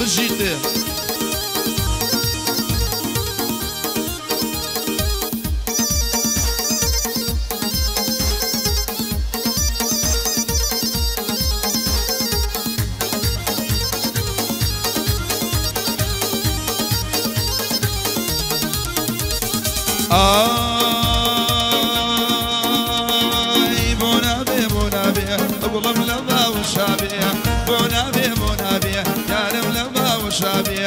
بژیتێ. ئای بۆ نابێ بۆ نابێ گوڵم لە باوەشابێ بۆ نابێ بۆ نابێ یارم لە باوەشابێ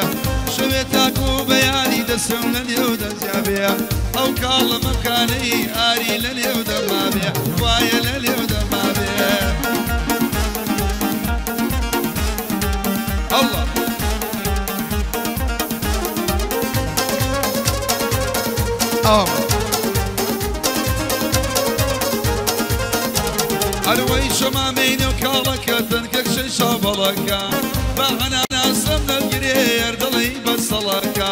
شەوێ تاکو بەیانی دەسم لە نێو دەستیابێ ئەو کاڵە مەمکانەی ئاری لە نێو دەمابێ وایە لە نێو دەمابێ. الله ئەروەی شەمامەینە و کاڵەکە تەنکەک شەی شابەڵەکە باهەنا ناسم دەگرێ ئەردەڵی بەسەڵەکە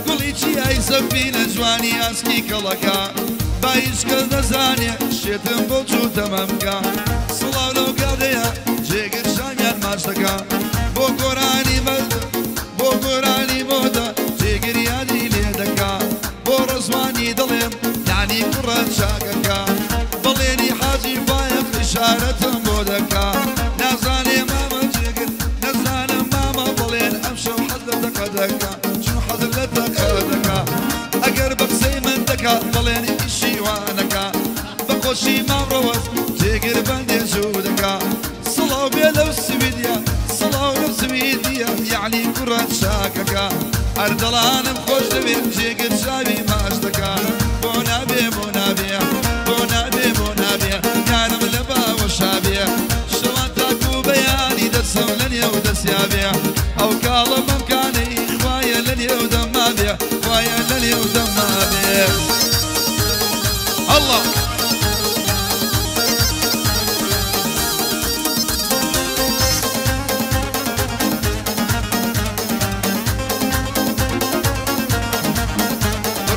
گوڵی چیای زەبینە جوانی ئاسکی کەڵەکە با هیچ کەس نەزانێ شێتم بۆ چووتە مەمکە سڵاو لەو گادەیە جێگر شامیان ماچ دەکا بۆ گۆرانی مەردە بۆ گۆرانی مۆدە جێگر یادی لێ دەکا بۆ ڕزوانی دڵێم یعنی کوڕە چاکەکە بەڵێنی حاجی فایەق ئیشارەتم بۆ دەکا نازانێ مامە جێگر نەزانم مامە بڵێن ئەمشەو حەز لە تەقە دەکا چون حەز لە تەقە دەکا ئەگەر بە قسەی من دەکا بەڵێنی ئیشی وانەکا بە خۆشی مام ڕەوەز جێگر بەندێ زوو دەکا سڵاو بێ لەو سویدیە سڵاو لەو سویدیە یعنی کوڕە چاکەکە ئەردەڵانم خۆش دەوێت جێگر چاوی ماچ دەکا بۆ نابێ بۆ نابێ بۆ نابێ بۆ نابێ یارم لە باوەشابێ شەوان تاکو بەیانی دەسم لە نێو دەستیابێ ئەو کاڵە مەمکانەی خوایە لە نێو دەمابێ خوایە لە نێو دەمابێ. الله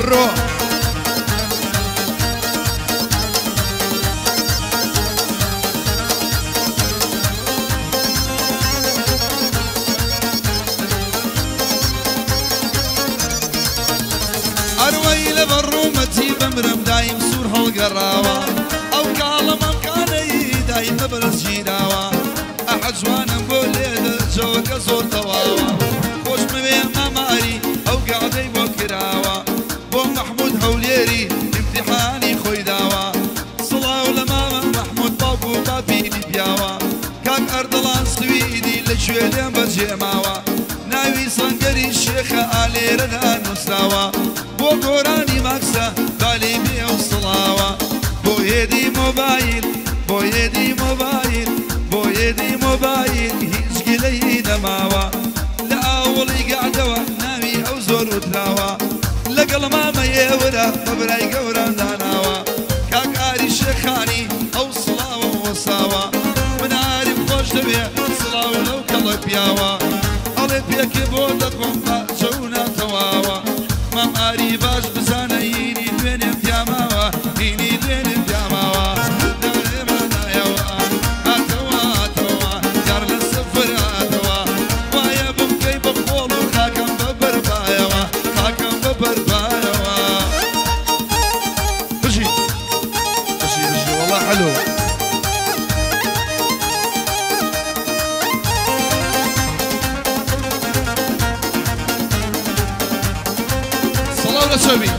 روح ئەروەی لە بەڕوومەتی بمرم دایم سوور هەڵگەڕاوە ئەو کاڵە مەمکانەی دایم بە بەرز گیراوە ئەحە جوانم بۆ لێدە جەوەکە زۆر تەواوە خۆشمەوێ ماماری ئەو گەعدەی بۆ کراوە بۆ مەحموود هەولێری ئیمتیحانی خۆی داوە سڵاو لە مامە مەحموود باوک و باپیری پیاوە کاک ئەردەڵان سویدی لەکوێ لێم بەجێماوە ناوی سەنگەری شێخە ئالێرەدا نووسراوە بۆ گۆرانی ماکسە بالی بێ و سڵاوە بۆ هێدی مۆبایل بۆ هێدی مۆبایل بۆ هێدی مۆبایل هیچ گلەی نەماوە لە ئاوڵی گەعدەوە ناوی ئەو زۆر وتراوە لەگەڵ مامە ئێوەرە بە برای گەوران داناوە کاک ئاری شێخانی ئەو سڵاوە وەساوە من ئاریم خۆش دەوێ سڵاو لەو کەڵە پیاوە ئەڵێ پێکێ بۆ دەخۆم بە چەو ناتەواوە مام ئاری باش بزانە هینی دوێنێم پیاماوە هینی دوێنێم پیاماوە دەێمانایەوە هاتەوە هاتەوە یار لە سفر هاتەوە وایە بمکەی بە خۆڵ و خاکەم بە بەربایەوە خاکەم بە بەربایەوە. بژی بژی بژی والله حلو. سڵاو لە چەوی.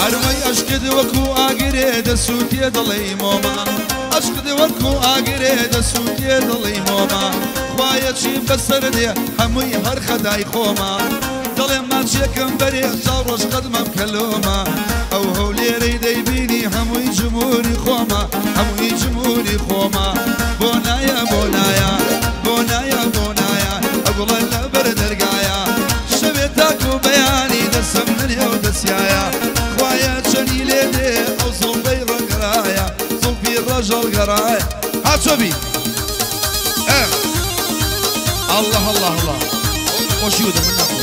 ئەروەی ئەشکت وەکو ئاگرێ دەسووتێ دڵی مۆما ئەشکت وەکو ئاگرێ دەسووتێ دڵی مۆما خوایە چیم بەسەر دێ هەمووی هەر خەدای خۆما دەڵێم ماچێکم بەرێ چاو ڕۆژ قەدمەم کەلۆمە ئەو هەولێرەی دەیبینی هەمووی جمهوری خۆمە هەمووی جمهوری خۆمە بۆ نایە بۆ نایە بۆ نایە بۆ نایە ئەگوڵە لەبەر دەرگایە شەوێ تاکو بەیانی دەسم لەنێو دەستیایە خوایە چەنی لێ دێ ئەو زوڵبەی ڕەگەڕایە زوڵفی ڕەژەڵگەڕایە. هاچۆبی الله الله الله. خۆشی و دەمن ناخۆ.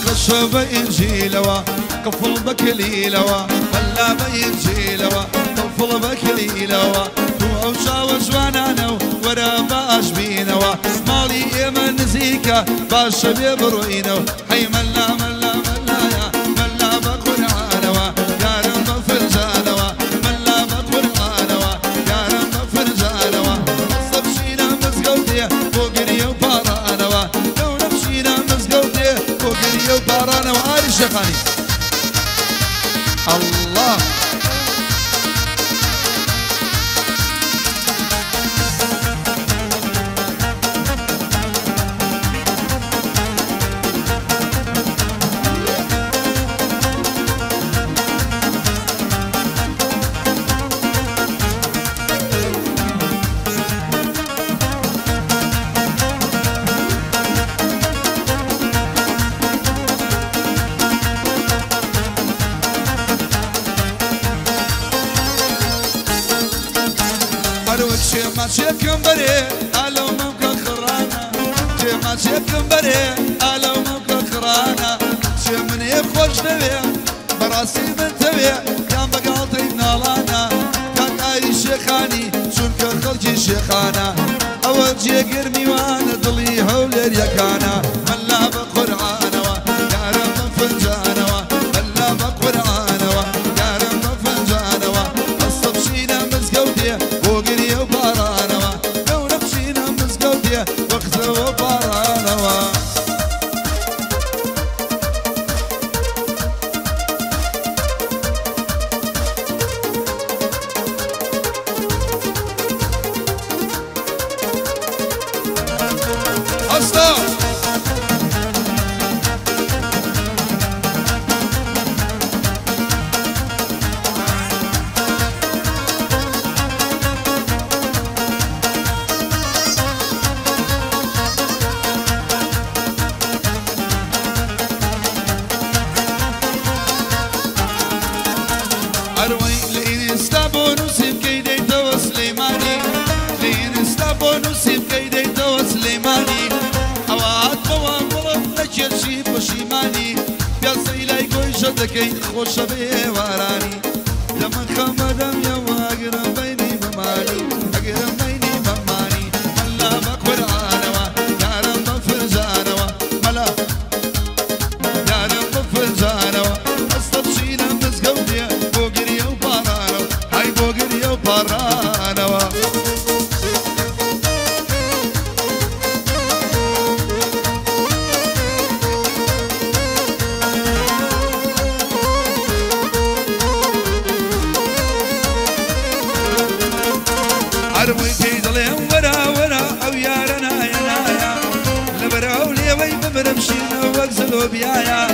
قصة بإنجيلوا قفل بكليلوا ولا بإنجيلوا قفل بكليلوا وأوشا وجوانانا ورا باش بينوا مالي إيمان نزيكا باش بيبروينو حي ملا ملا ملا يا ملا بقرآنوا يا رب فرجانوا ملا بقرآنوا يا رب فرجانوا قصة بشينا مزقوتي فوقري وبارانوا لو نمشينا مزقوتي فوقري وبارانا وعاري الشيخاني الله. ما شيكم بري ألو ممكن خرانا ما شيكم بري ألو ممكن خرانا شي من يخوش نبي براسي من تبي كان بقالتي نالانا كان أي شيخاني شنك خلقي شيخانا أول جي قرمي وانا ضلي هولر يكانا ملا بقرآنا يا رب فنجانا ملا بقرآنا يا رب فنجانا الصبشينا مزقوتي وقري وبارانوا لو نمشينا مزقوتي وقت وبارانوا. أصلا أروي لين استابون وسيب كيدي تو سليماني لين استابون وسيب كيدي تو سليماني أوعد بوام نجر شي بشيماني بيصي لا يكون شدكي خوش بيواراني دم خمدم يا واقرم بيني بماني أقرم بيني بماني ملا بقرآنوا يا رب فرجانوا ملا يا رب فرجانوا أستبشينا مزقودي بوقري وبارانوا هاي بوقري وبارانوا. أروي تيدلي ورا ورا أو يارنا يا نايا لبراو ليوي بمرمشينا وقزلو بيايا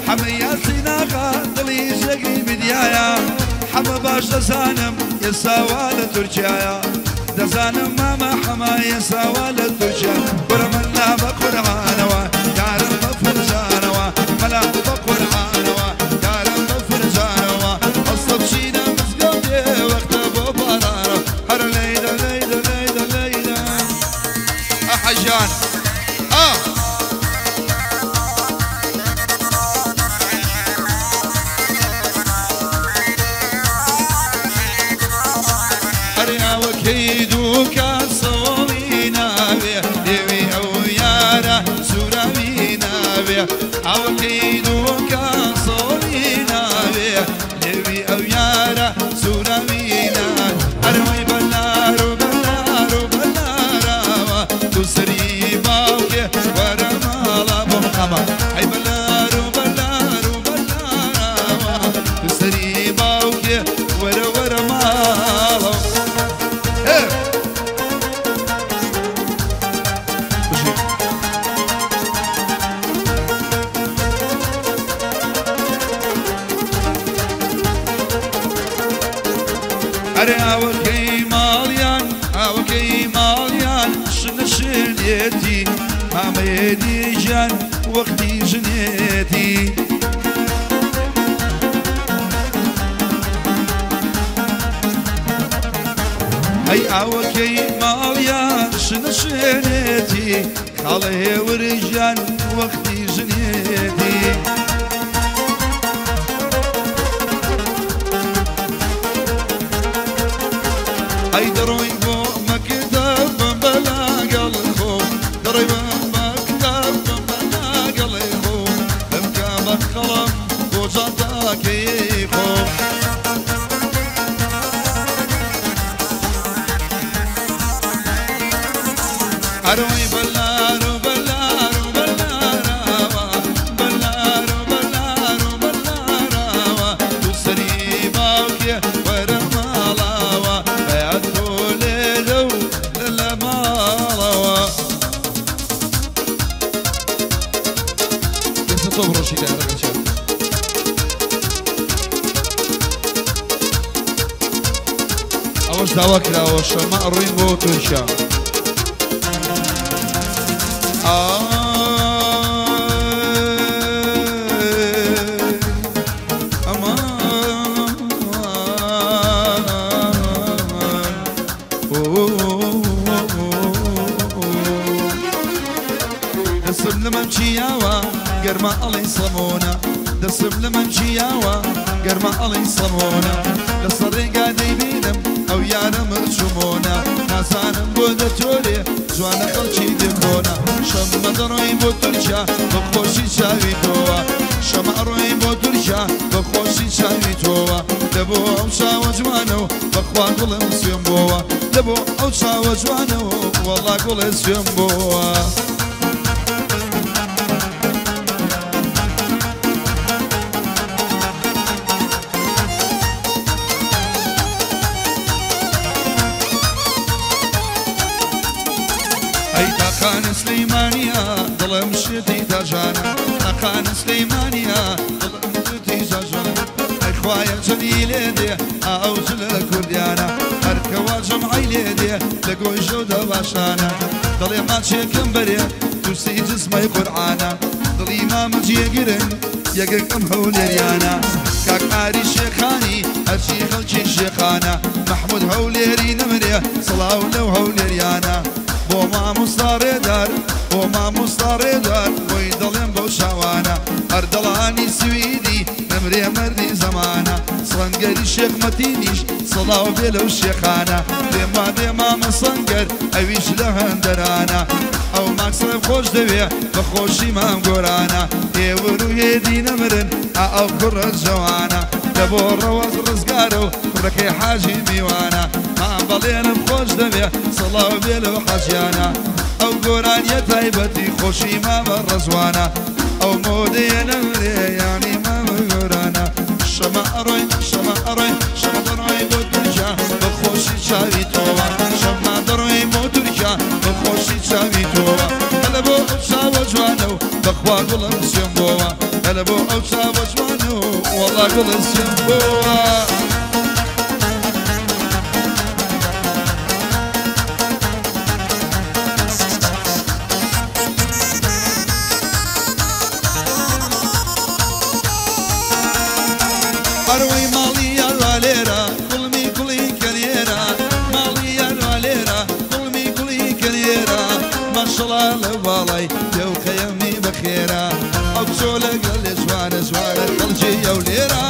حميا سيناقا دلي شقري بديايا حما باش دزانم يساوى لتركيا دزانم ماما حما يساوى لتركيا ورمنا بقرآنوا يا رب فرجانوا ملا بقرآنوا يا رب فرجانوا الصبشينا مزقوتي وقت بوبارانو هر ليلة ليلة ليلة ليلة أحجان وكيدوك صومينا بي أو يارا سورامينا بي أو كيدوك صومينا بي أو يارا سورامينا أروي بلارو بلارو بلارا تسري باوك ورمالا بمقامة أي بلارو بلارو بلارا تسري باوك ورمالا. هێدی ژیان وەختی ژنێتی ئەی ئاوەکەی ماڵیان شنە شوێنێتی خاڵە هێور ژیان وەختی ژنێتی ئەی دەڕۆین بۆ مەکتەب بم بەلاگەڵ خۆم دەڕۆی بە مەکتەب بم بەلاگەڵێ خۆم بمکە بە قەڵەم بۆ جانتاکەی خۆم ئەرۆی بەلارۆ بەلارۆ بەلاراوە بەلارۆ بەلارۆ بەلاراوە دوو سەری باوکێ وەرە ماڵاوە بەیاد بۆ لێرە و لە ماڵەوە ئێستا تۆ بڕۆشی دارەکە چاو ئەوەش داوا کراوە شەمە ئەڕۆین بۆ تورکیا. دەسم لە مەمچیاوە گەرمە ئەڵێی سەمۆنە دەسم لە مەمچیاوە گەرمە ئەڵێی سەمۆنە لەسەر ڕێگا دەیبینم ئەو یارە مرچومۆنە نازانم بۆ دەتۆرێ جوانە خەڵکی دمبۆنە شەمە دەڕۆین بۆ تورکیا بە خۆشی چاوی تۆوە شەمە ئەڕۆین بۆ تورکیا بە خۆشی چاوی تۆوە لەبۆ ئەو چاوە جوانە و بەخوا گوڵم سوێن بۆوە لەبۆ ئەو چاوە جوانە و وەڵا گوڵێ سوێن بۆوە. ئەی تاقانە سلەیمانیە دڵم شتی تاژانە تاقانە سلەیمانیە دڵم شتی تاژانە ئەی خوایە چەندی لێ دێ ئەو جلە کوردیانە هەرکەوا جەمعەی لێ دێ لە گۆی ژەودە باشانە دڵێ ماچێکم بەرێ دووسی جسمەی قورعانە دڵی مامە جێگرن یەکێک ئەم هەولێریانە کاک ئاری شێخانی هەرچی خەڵکی شێخانە مەحموود هەولێری نەمرێ سڵاو لەو هەولێریانە بۆ مامۆستا ڕێدار بۆ مامۆستا ڕێدار بۆی دەڵێم بەو شاوانە ئەردەڵانی سویدی نەمرێ مەردی زەمانە سەنگەری شێخ مەتینیش سڵاو بێ لەو شێخانە پێم وا بێ مامە سەنگەر ئەویش لە هەندەرانە ئەو ماکسم خۆش دەوێ بە خۆشی مام گۆرانە هێور و هێدی نەمرن ئەو کوڕە جەوانە لە بۆ ڕەوەز ڕزگارە و کوڕەکەی حاجی میوانە مام بەڵێنم خۆش دەوێ سڵاو بێ لەو حەجیانە ئەو گۆرانیە تایبەتی خۆشی مامە ڕەزوانە ئەو مۆدەیە نەمرێ یانی مامە گۆرانە شەمە ئەڕۆین شەمە ئەڕۆین شەمە دەڕۆین بۆ تورکیا بە خۆشی چاوی تۆوە شەمە دەڕۆین بۆ تورکیا بە خۆشی چاوی تۆوە هەلە بۆ ئەو چاوە جوانە و بەخوا گوڵم سوێن بۆوە هەلە بۆ ئەو چاوە جوانە و وەڵا گوڵم سوێن بۆوە. ئەڕۆی ماڵی یاروا لێرە گوڵمی گوڵی کەلێرە ماڵی یاروا لێرە گوڵمی گوڵی کەلێرە ماشەڵا لە باڵای دێوقەیەمی بەخێرە ئەو کچۆ لەگەڵ لێ جوانە جوانە خەڵکی ئەو لێرە.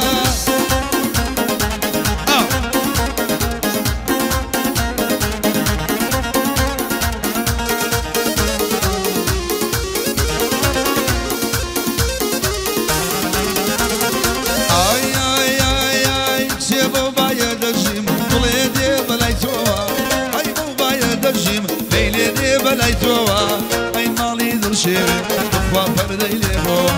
ئەی ماڵی دڵشێوێ بەخوا پەردەی لێبۆوە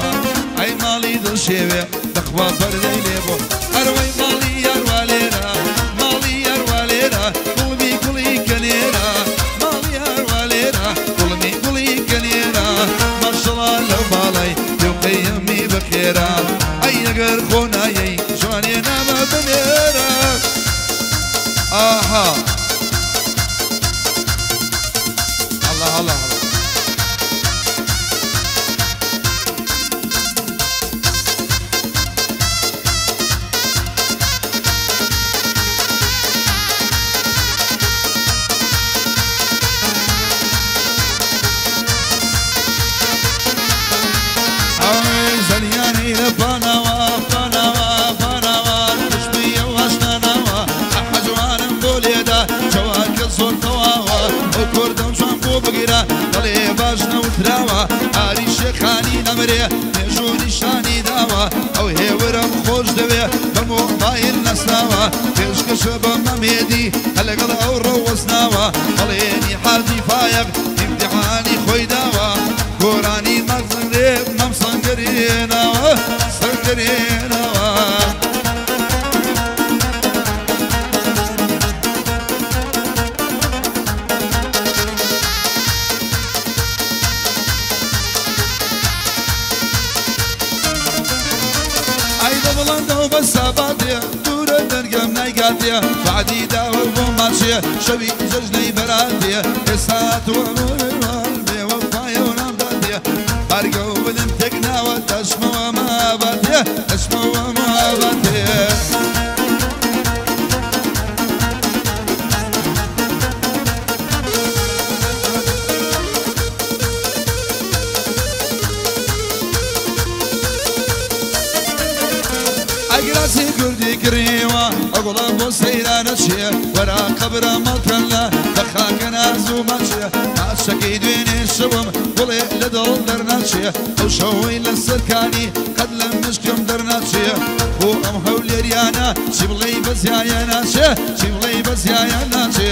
ئەی ماڵی دڵشێوێ بەخوا پەردەی لێبۆ ئەرەوەی ماڵی یاروا لێرە ماڵی یاروا لێرە گوڵمی گوڵی کەلێرە ماڵی یاروا لێرە گوڵمی گوڵی کەلێرە ماشەڵا لەو باڵای دێوقەیەمی بەخێرە ئەی ئەگەر خۆ نایەی جوانێ نامە بنێرە. ئاها الله الله الله. پێشکەشە بە مەمێدی لەگەڵ ئەو ڕەوەزناوە بەڵێنی حاجی فایەق ئیمتیحانی خۆی داوە گۆرانی مەزنرێ مەم سەنگەرێناوە سەنگەرێناوە بەساباتێ دوورە دەرگەم نایگاتێ وعدی داوە بۆ ماچێ شەوی جەژنەی بەراتێ ئێستا بێوەفایە و نامداتێ بارگە و بلم تێک ناوە دەشمەوە ماباتێ دەشمەوە ماباتێ ئەگراسی کوردی کڕیوە ئەگوڵە بۆ سەیرانە چییە وەرا قەبرە مەڵکەنە بە خاکە ناز و ماچیە ماچەکەی دوێنێ شەوم گوڵێ لە دڵ دەرناچێ ئەو شەوەی لە سەرکانی قەت لە مشکم دەرناچێ بۆ ئەم هەولێریانە چی بڵێی بەزیایە ناچێ چی بڵێی بەزیایە ناچێ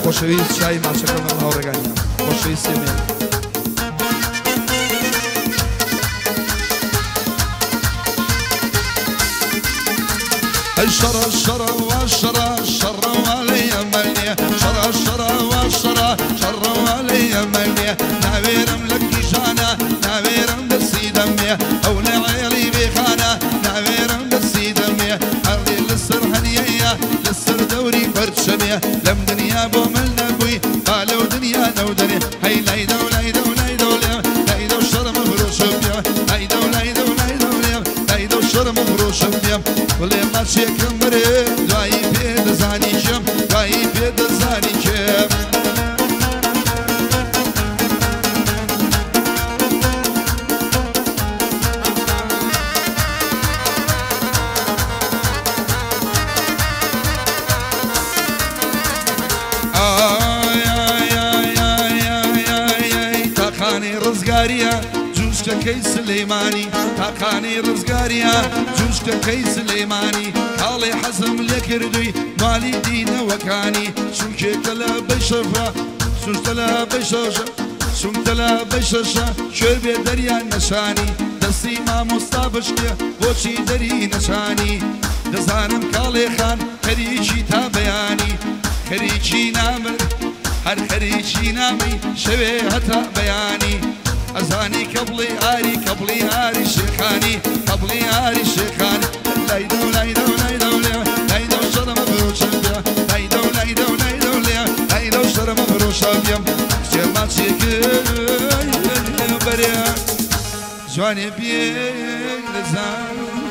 خۆشەویست چای ماچەکەم هاوڕێگانیان خۆشەویست سێمێ الشرى الشرى والشرى الشرى وعلي مليا شرى الشرى والشرى شرى وعلي مليا ناويرم لك جانا ناويرم بالسيدمية أو لعيلي بخانة ناويرم بالسيدمية أرضي للسر هنية للسر دوري برشمية لم دنيا بو ملنبوي قالوا دنيا نودني هاي لايدا ولايدا ولايدا ولايدا وشرم فروشم لايدا ولايدا ولايدا ولايدا وشرم فروشم ولی ماچێکم برێ دوایی پێ دەزانی کێم دوایی پێ دەزانی کێم تاقانەی ڕزگاریە جوشکەکەی سلەیمانی تاقانەی ڕزگاریە جوشکەکەی سلەیمانی کاڵێ حەزم لێ کردووی مالی دینەوەکانی چونکێکە لە بەیشەفە سوشتە لە بەیشەشە چونکە لە بەیشەشە کوێر بێ دەریان نەشانی دەستی مامۆستا بشکێ بۆچی دەری نەشانی دەزانم کاڵ خاڵێ خان خەریکی تا بەیانی خەریکی نامر هەر خەریکی نامی شەوێ هەتا بەیانی ئەزانی کەبڵی ئاری کەبڵی ئاری شێخانی کەبڵی ئاری شێخانی لایدە و لایدە و لایدە و لێ لایدە و شەرمە فرۆشە بێ لایدە و لایدە و لایدە و لێ لایدە و شەرمە فرۆشە بێم کچێ ماچێک بەرێ جوانێ بێ لە زان.